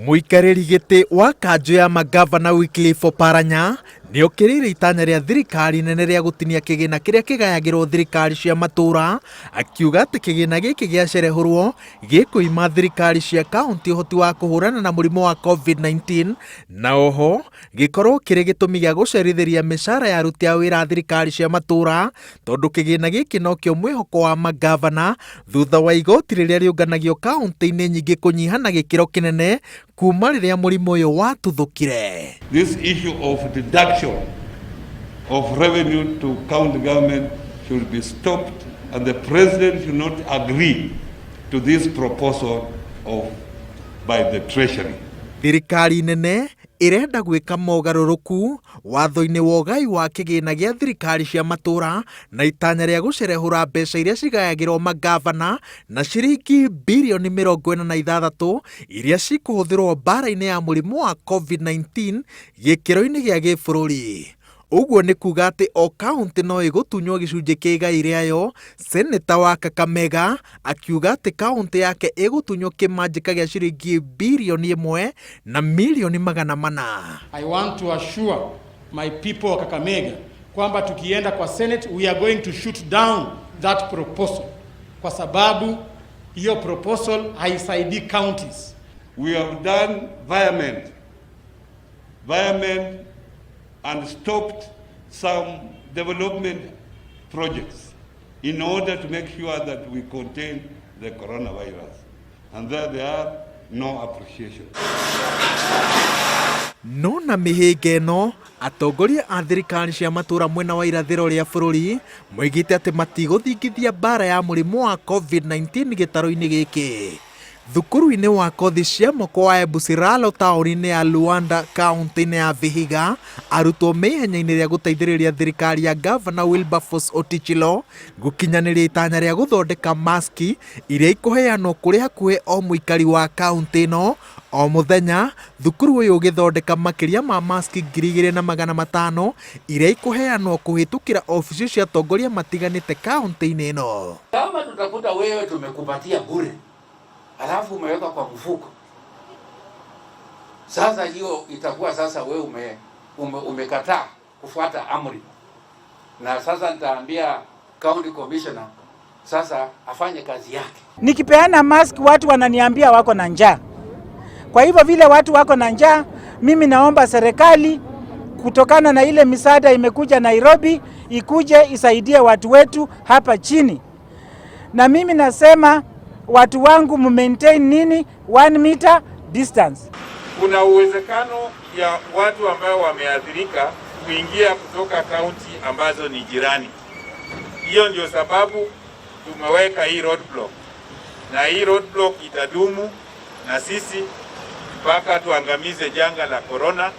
Mũikarĩri gĩtĩ wa kanjũ ya mangavana Wycliffe Oparanya nĩ okĩrĩire itanya rĩa thirikari nene rĩa gũtinia kĩgĩna kĩrĩa kĩgayagĩrwo thirikari cia matũra, akiuga atĩ kĩgĩna gĩkĩ gĩacerehũrwo gĩkũima thirikari cia kaunti ũhoti wa kũhũrana na mũrimũ wa COVID-19 na oho gĩkorwo kĩrĩ gĩtũmi gĩa gũcerithĩria mĩcara ya aruti a wĩra a thirikari cia matũra tondũ kĩgĩna gĩkĩ nokĩo mwĩhoko wa mangavana thutha wa igoti rĩrĩa rĩũnganagio kaunti-inĩ nyingĩ kũnyiha na gĩkĩro kĩnene kuma rĩrĩa mũrimũ ũyũ watuthũkire. This issue of deduction of revenue to county government should be stopped and the president should not agree to this proposal of by the treasury. Thirikari nene ĩrenda gwĩka mogarũrũku watho-inĩ wa ũgai wa kĩgĩna gĩa thirikari cia matũra na itanya rĩa gũcerehũra mbeca iria cigayagĩrwo mangavana na ciringi birioni 46 iria cikũhũthĩrwo mbara-inĩ ya mũrimũ wa COVID-19 gĩkĩro-inĩ gĩa gĩbũrũri. Ũguo nĩ kuga atĩ o kaunti no ĩgũtunywo gĩcunjĩ kĩa igai rĩayo. Seneta wa Kakamega akiuga atĩ kaunti yake ĩgũtunywo kĩmanjĩka gĩa ciringi birioni 1 na mirioni 400. I want to assure my people wa Kakamega kwamba tukienda kwa Senate we are going to shoot down that proposal kwa sababu hiyo proposal haisaidii counties. We have done virement and stopped some development projects in order to make sure that we contain the coronavirus. And there they are, no appreciation. No na mĩhĩnga ĩno, atongoria a thirikari cia matũra mwena wa irathĩro rĩa bũrũri moigĩte atĩ matigũthingithia mbara ya mũrimũ wa COVID-19 gĩtarũ-inĩ gĩkĩ. Thukuru-inĩ wa kothi cia moko wa Ebusiralo taũni-inĩ ya Luanda kaunti-inĩ ya Vihiga, arutwo me ihenya-inĩ rĩa gũteithĩrĩria thirikari ya Gavana Wilberforce Otichilo gũkinyanĩria itanya rĩa gũthondeka maski iria ikũheanwo kũrĩ hakuhĩ o mũikari wa kaunti ĩno o mũthenya. Thukuru ũyũ ũgĩthondeka makĩria ma maski 2500 iria ikũheanwo kũhĩtũkĩra obici cia atongoria matiganĩte kaunti-inĩ ĩno. Kama tutakuta wewe tumekupatia bure alafu umeweka kwa mfuko, sasa hiyo itakuwa sasa wewe umekataa kufuata amri, na sasa nitaambia county commissioner sasa afanye kazi yake. Nikipeana mask watu wananiambia wako na njaa. Kwa hivyo vile watu wako na njaa, mimi naomba serikali kutokana na ile misaada imekuja Nairobi ikuje isaidie watu wetu hapa chini. Na mimi nasema watu wangu maintain nini 1 meter distance. Kuna uwezekano ya watu ambao wameathirika kuingia kutoka kaunti ambazo ni jirani. Hiyo ndio sababu tumeweka hii roadblock, na hii roadblock itadumu na sisi mpaka tuangamize janga la corona.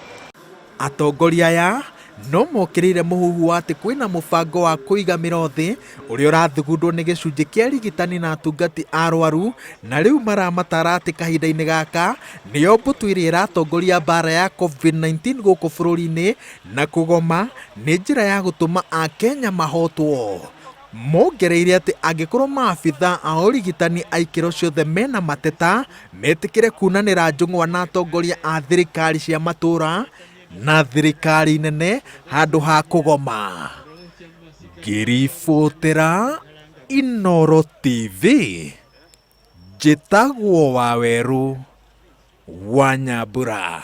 Atongoria aya no mokĩrĩire mũhuhu wa atĩ kwĩna mũbango wa kũiga mĩro thĩ ũrĩa ũrathugundwo nĩ gĩcunjĩ kĩa arigitani na atungati a arwaru, na rĩu maramatara atĩ kahinda-inĩ gaka nĩyo mbũtũ ĩrĩa ĩratongoria mbara ya COVID-19 gũkũ bũrũri-inĩ, na kũgoma nĩ njĩra ya gũtũma Akenya mahotwo. Mongereire atĩ angĩkorwo maabitha a ũrigitani a ikĩro ciothe mena mateta, metĩkĩre kunanĩra njũng'wa na atongoria a thirikari cia matũra na thirikari nene handũ ha kũgoma. Ngĩribotera Inooro TV, njĩtagwo Wawerũ wa Nyambura.